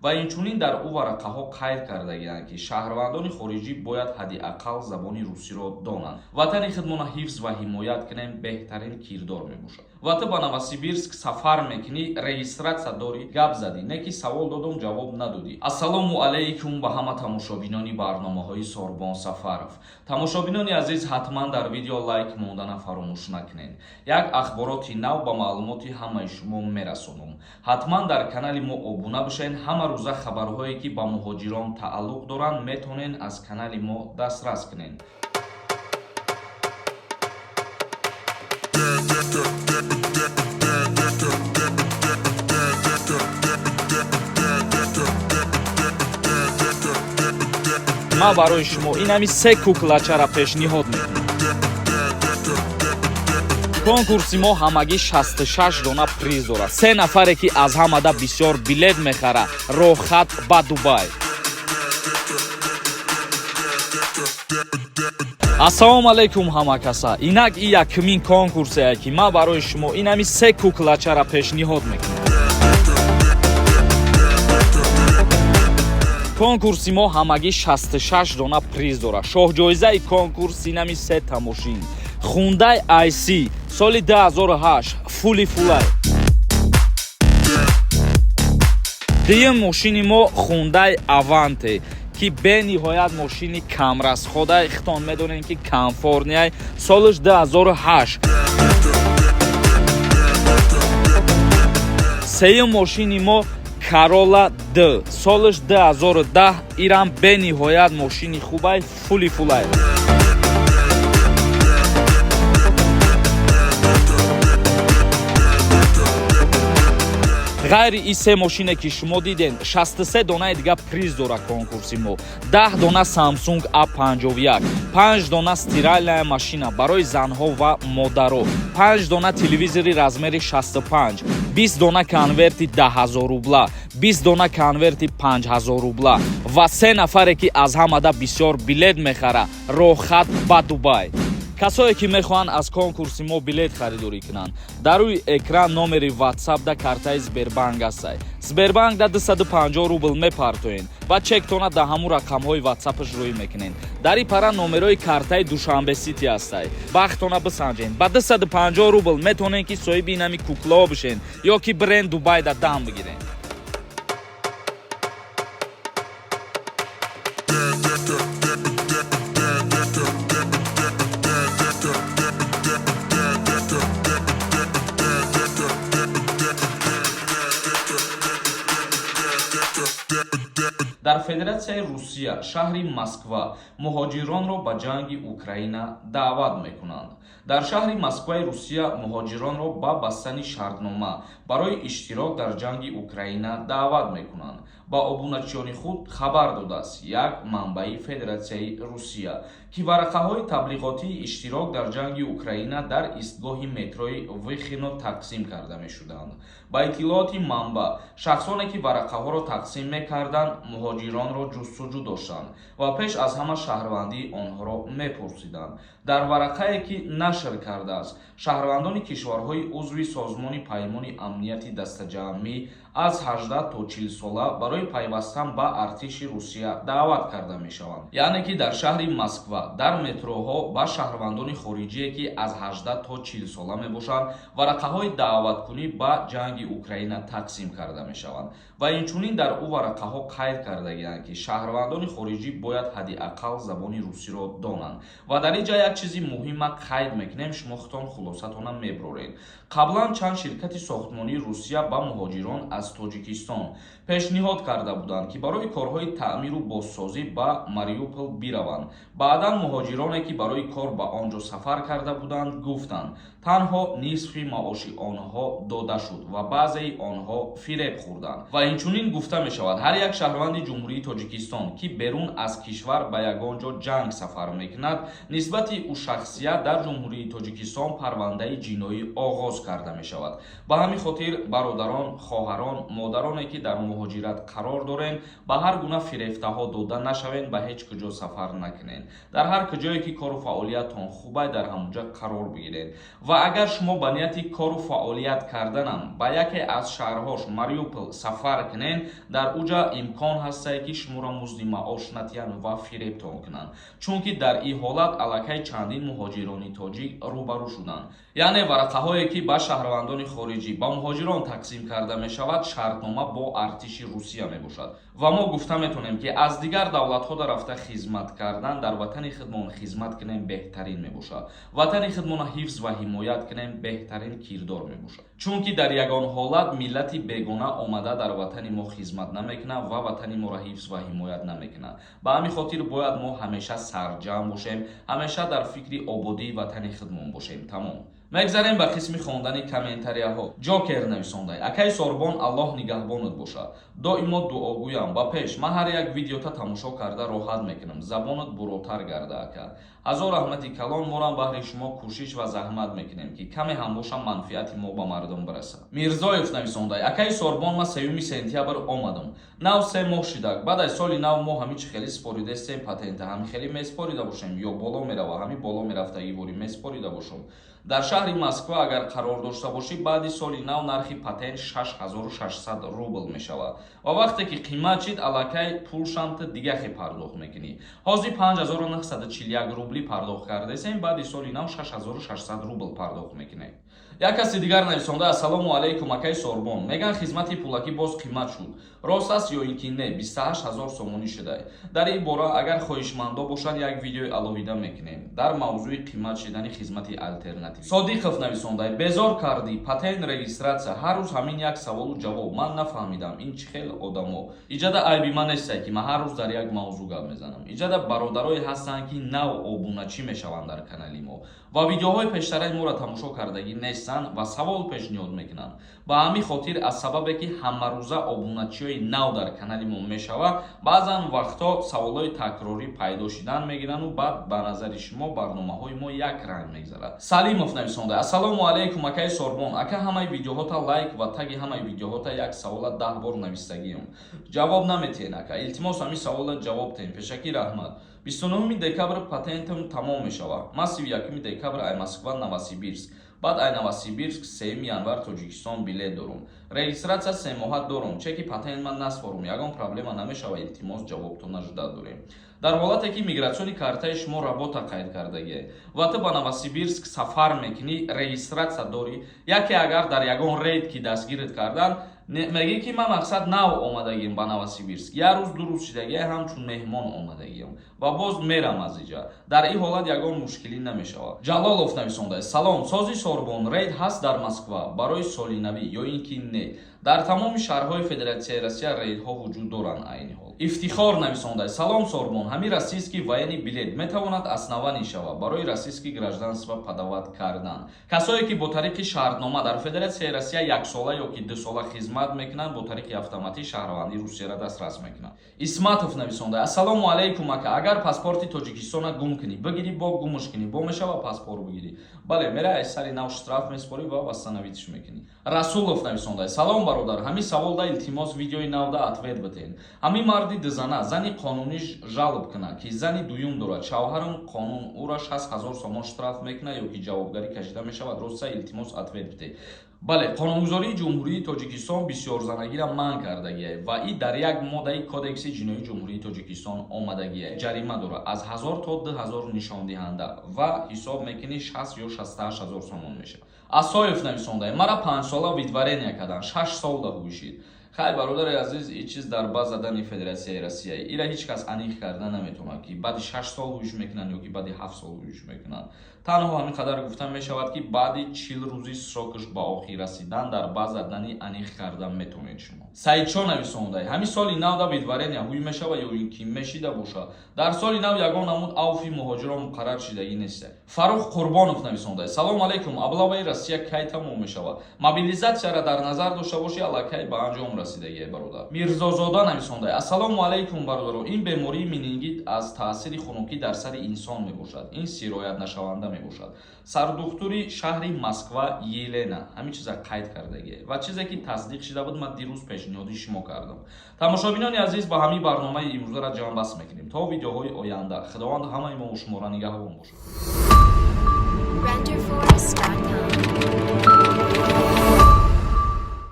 Ва инчунин дар ӯ варақаҳо қайд кардагианд, ки шаҳрвандони хориҷӣ бояд ҳадди ақал забони русиро донанд. Ватани худмона ҳифз ва ҳимоят кунем, беҳтарин кирдор мебошад. Ва ту ба Новосибирск сафар мекунӣ, регистрация дорӣ, гап задӣ, не ки савол додум, ҷавоб надодӣ. Ассалому алайкум ба ҳама тамошобинони барномаҳои Сорбон Сафаров. Тамошобинони азиз, ҳатман дар видео лайк мондана фаромӯш накунед. Як ахбороти нав ба маълумоти ҳамаи шумо мерасонам. Ҳатман дар канали мо обуна бошед. Ҳама рӯза хабарҳое, ки ба муҳоҷирон тааллуқ доранд, метавонед аз канали мо дастрас кунед. Ман барои шумо инами се куклачара пешниҳод мекунам. Конкурси мо ҳамагӣ 66 дона приз дорад. Се нафаре, ки аз ҳамада бисёр билет мехара, роҳхат ба Дубай. Ассалому алайкум, ҳама каса. Инак, и якумин конкурсее, ки ман барои шумо инами се куклачара пешниҳод мекунам. Конкурси мо ҳамагӣ 66 дона приз дорад. Шоҳҷоизаи конкурс инами сета мошин: Хундай IC соли 2008, фули фулай. Дуюм мошини мо Хундай Аванте, ки бениҳоят мошини камрасходай, хитон медонем, ки комфортный, солаш 2008. Сеюм мошини мо Карола Д, солаш 2010. Ирам бениҳоят мошини хубай, фули фулай. Ғайри ин се мошине, ки шумо дидем, 63 донаи дига приз дора конкурси мо: 10 дона Samsung A51, 5 дона стиральная машина барои занҳо ва модаро, 5 дона телевизори размери 65, 20 дона конверти 10 000 рубла, 20 дона конверти 5000 рубла ва се нафаре, ки аз ҳамада бисёр билет мехара, роҳхат ба Дубай. Касое, ки мехоҳанд аз конкурси мо билет харидорӣ кунанд, дар рӯи экран номери Ватсап да картаи Сбербанк ҳастай. Сбербанк да 250 рубл мепартоен ва чектона да ҳамун рақамҳои Ватсапаш рӯй мекунен. Дар ин пара номерои картаи Душанбе Сити ҳастай. Бахтона бисанҷен. Ба 250 рубл метавонен, ки соҳиби инами куклаҳо бишен ё ки бренд Дубай да дам бигирен. Дар Федератсияи Русия, шаҳри Москва, муҳоҷиронро ба ҷанги Украина даъват мекунанд. Дар шаҳри Москваи Русия муҳоҷиронро ба бастани шартнома барои иштирок дар ҷанги Украина даъват мекунанд, ба обуначиёни худ хабар додааст як манбаи Федератсияи Русия, ки варақаҳои таблиғотии иштирок дар ҷанги Украина дар истгоҳи метрои Выхино тақсим карда мешуданд. Ба иттилооти манбаъ, шахсоне, ки варақаҳоро тақсим мекарданд, муҳоҷиронро ҷустуҷӯ доштанд ва пеш аз ҳама шаҳрвандии онҳоро мепурсиданд. Дар варақае, ки нашр кардааст, шаҳрвандони кишварҳои узви Созмони Паймони Амнияти Дастаҷамъӣ аз 18 то 40 сола барои пайвастан ба артиши Русия даъват карда мешаванд. Яъне ки дар шаҳри Москва дар метроҳо ба шаҳрвандони хориҷие, ки аз 18 то 40 сола мебошанд, варақаҳои даъваткунӣ ба ҷанги Украина тақсим карда мешаванд. Ва инчунин дар ӯ варақаҳо қайд кардагианд, ки шаҳрвандони хориҷӣ бояд ҳадди ақал забони русиро донанд. Ва дар ин ҷа як чизи муҳима қайд мекунем, шумо худтон хулосатона меброред. Қаблан чанд ширкати сохтмонии Русия ба муҳоҷирон аз Тоҷикистон пешниҳод карда буданд, ки барои корҳои таъмиру бозсозӣ ба Мариупол бираванд. Баъдан муҳоҷироне, ки барои кор ба он ҷо сафар карда буданд, гуфтанд, танҳо нисфи маоши онҳо дода шуд ва баъзеи онҳо фиреб хӯрданд. Ва инчунин гуфта мешавад, ҳар як шаҳрванди Ҷумҳурии Тоҷикистон, ки берун аз кишвар ба ягон ҷо ҷанг сафар мекунад, нисбати ӯ шахсият дар Ҷумҳурии Тоҷикистон парвандаи ҷиноӣ оғоз карда мешавад. Ба ҳамин хотир, бародарон, хоҳарон, модароне, ки дар муҳоҷират қарор дорен, ба ҳар гуна фирефтаҳо дода нашавен, ба ҳеҷ куҷо сафар накунен. Дар ҳар куҷое ки кору фаъолияттон хубай, дар ҳамонҷа қарор бигиред. Ва агар шумо ба нияти кору фаъолият карданам ба яке аз шаҳрҳош, Мариупол, сафар кунен, дар уҷа имкон ҳастае, ки шуморо музди маош натиҳанд ва фиребтон кунанд, чунки дар ин ҳолат аллакай чандин муҳоҷирони тоҷик рӯбарӯ шуданд. Яъне варақаҳое, ки ба шаҳрвандони хориҷӣ, ба муҳоҷирон тақсим карда мешавад, шартнома бо артиши Русия мебошад. Ва мо гуфта метавонем, ки аз дигар давлатҳо дарафта хизмат кардан, дар ватани худмон хизмат кунем, беҳтарин мебошад. Ватани худмонро ҳифз ва ҳимоят кунем, беҳтарин кирдор мебошад, чунки дар ягон ҳолат миллати бегона омада дар ватани мо хизмат намекунад ва ватани моро ҳифз ва ҳимоят намекунад. Ба ҳамин хотир бояд мо ҳамеша сарҷамъ бошем, ҳамеша дар фикри ободии ватани худмон бошем. Тамом, мегзарем ба қисми хондани комментарияҳо. Ҷокер нависондай: «Акаи Сорбон, Аллоҳ нигаҳбонат бошад, доимо дуогӯям. Ба пеш! Ман ҳар як видеота тамошо карда роҳат мекунам. Забонат буротар гарда, ака». Ҳазор раҳмати калон. Морам баҳри шумо кӯшиш ва заҳмат мекунем, ки каме ҳам бошам, манфиати мо ба мардум бирасад. Мирзоев нависондай: «Акаи Сорбон, ман 3 сентябр омадам, нав 3 моҳ шидак. Баъд аз соли нав мо ҳами чӣ хеле споридестем патента, ҳами хеле меспорида бошем ё боло мерава? Ҳами боло мерафтагӣ ворӣ меспорида бошам. Дар шаҳри Москва агар қарор дошта бошӣ, баъди соли нав нархи патент 6600 рубл мешавад ва вақте ки қимат шид, аллакай пулшамта дигахе пардохт мекунӣ. Ҳозир 5941 рубли пардохт кардесем, баъди соли нав 6600 рубл пардохт мекунем». Як каси дигар нависонда: «Ассалому алайкум, акаи Сорбон. Меган, хизмати пулакӣ боз қимат шуд, рост аст ё ин ки не? 28 ҳазор сомонӣ шудай». Дар ин бора, агар хоҳишмандо бошанд, як видеои алоҳида мекунем дар мавзӯи қимат шидани хизмати алтернативӣ. Содиқов нависондай: «Безор кардӣ, патент, регистрация, ҳар рӯз ҳамин як саволу ҷавоб. Ман нафаҳмидам, ин чӣ хел одамо». Иҷада айби ман нестай, ки ман ҳар рӯз дар як мавзӯъ гап мезанам. Иҷада бародарое ҳастанд, ки нав обуначӣ мешаванд дар канали мо ва видеоҳои пештараи моро тамошо кардагӣ нестанд ва савол пешниҳод мекунанд. Ба ҳамин хотир, аз сабабе ки ҳамарӯза обуначиҳои нав дар канали мо мешавад, баъзан вақтҳо саволҳои такрорӣ пайдо шидан мегирану баъд ба назари шумо барномаҳои мо як ранг мегзарад. Салимов нависонда: «Ассалому алайкум, акаи Сорбон. Ака, ҳамаи видеоҳота лайк ва таги ҳамаи видеоҳота як савола 10 бор навистагиам, ҷавоб наметиҳен. Ака, илтимос, ҳамин савола ҷавоб тиҳем. Пешакӣ раҳмат. 29 декабр патентам тамом мешавад. Ман 31 декабр ай Москва Новосибирск, баъд ай Новосибирск 3 январ Тоҷикистон билет дорум. Регистрация 3 моҳа дорум. Чеки патент ман наспорум, ягон проблема намешава? Илтимос, ҷавобтона ждать дорем». Дар ҳолате ки миграционный картаи шумо работа қайд кардагие ва ту ба Новосибирск сафар мекунӣ, регистрация дорӣ, яке агар дар ягон рейд ки дастгирит кардан, мегӣ, ки ман, мақсад, нав омадагием ба Новосибирск, як рӯз, 2 рӯз шидагия, ҳамчун меҳмон омадагием ва боз мерам аз иҷа. Дар ин ҳолат ягон мушкилӣ намешавад. Ҷалолов нависонда: «Салом, сози Сорбон, рейд ҳаст дар Москва барои соли навӣ ё ин ки не?» Дар тамоми шаҳрҳои Федератсияи Россия рейдҳо вуҷуд доранд айни ҳол. Ифтихор нависонда: «Салом, Сорбон, ҳамин российский военный билет метавонад основание шавад барои российский гражданство подавать кардан?» Касое ки бо тариқи шартнома дар Федератсияи Россия яксола ё ки 2 сола хизмат мекунанд, бо тариқи автоматӣ шаҳрвандии Русияро дастрас мекунанд. Исматов нависонда: «Ассалому алайкум, ака. Агар паспорти Тоҷикистона гум кунӣ, бигирӣ, бо гумш кунӣ, бо мешава паспорт бигирӣ?» Бале, мера, аз сари нав штраф меспорӣ ва восстановить ш мекунӣ. Расулов нависонда: «Салом, бародар, ҳамин саволда илтимос, видеои навда ответ битен. Ҳамин марди дизана зани қонуниш жалб кунад, ки зани дуюм дорад, шавҳарам қонун ӯра 60 000 сомон штраф мекунад ё ки ҷавобгарӣ кашида мешавад? Роста, илтимос, ответ бите». Бале, қонунгузории Ҷумҳурии Тоҷикистон бисёрзанагиро манъ кардагиай ва и дар як моддаи Кодекси ҷиноии Ҷумҳурии Тоҷикистон омадагиай. Ҷарима дорад аз 1000 то 2000 нишондиҳанда ва ҳисоб мекунӣ, 60 ё 68 000 сомон мешавад. Асоев нависонда: «Мара 5 сола выдворение кардан, 6 сол да ҳушид». Хай, бародари азиз, ин чиз дар база данных Федератсияи Россия, ира ҳеҷ кас аниқ карда наметавонад, ки баъди 6 сол ҳуш мекунанд ё ки баъди 7 сол ҳуш мекунанд. Танҳо ҳамин қадар гуфта мешавад, ки баъди 40 рӯзи срок аш ба охир расидан дар база данных аниқ карда метавонед шумо. Саидшо нависондай: «Ҳамин соли нав да выдворение ҳуй мешава ё ин ки мешида бошад?» Дар соли нав ягон намуд авфи муҳоҷирон муқаррар шидагӣ нест. Фарух Қурбонов нависондай: «Салому алайкум, облава и Россия кай тамом мешавад? Мобилизатсияро дар назар дошта бошӣ, аллакай ба анҷом». Расидагие, бародар Мирзозода нависонда: «Ассалому алайкум, бародаро. Ин бемории менингит аз таъсири хунукӣ дар сари инсон мебошад. Ин сироятнашаванда мебошад». Сардухтури шаҳри Москва Елена ҳамин чиза қайд кардагие ва чизе ки тасдиқ шида буд, ман дирӯз пешниҳоди шумо кардам. Тамошобинони азиз, ба ҳамин барномаи имрӯзара ҷамъбаст мекунем. То видеоҳои оянда Худованд ҳамаи мо шуморо нигаҳбон бошад. Renderforest.com.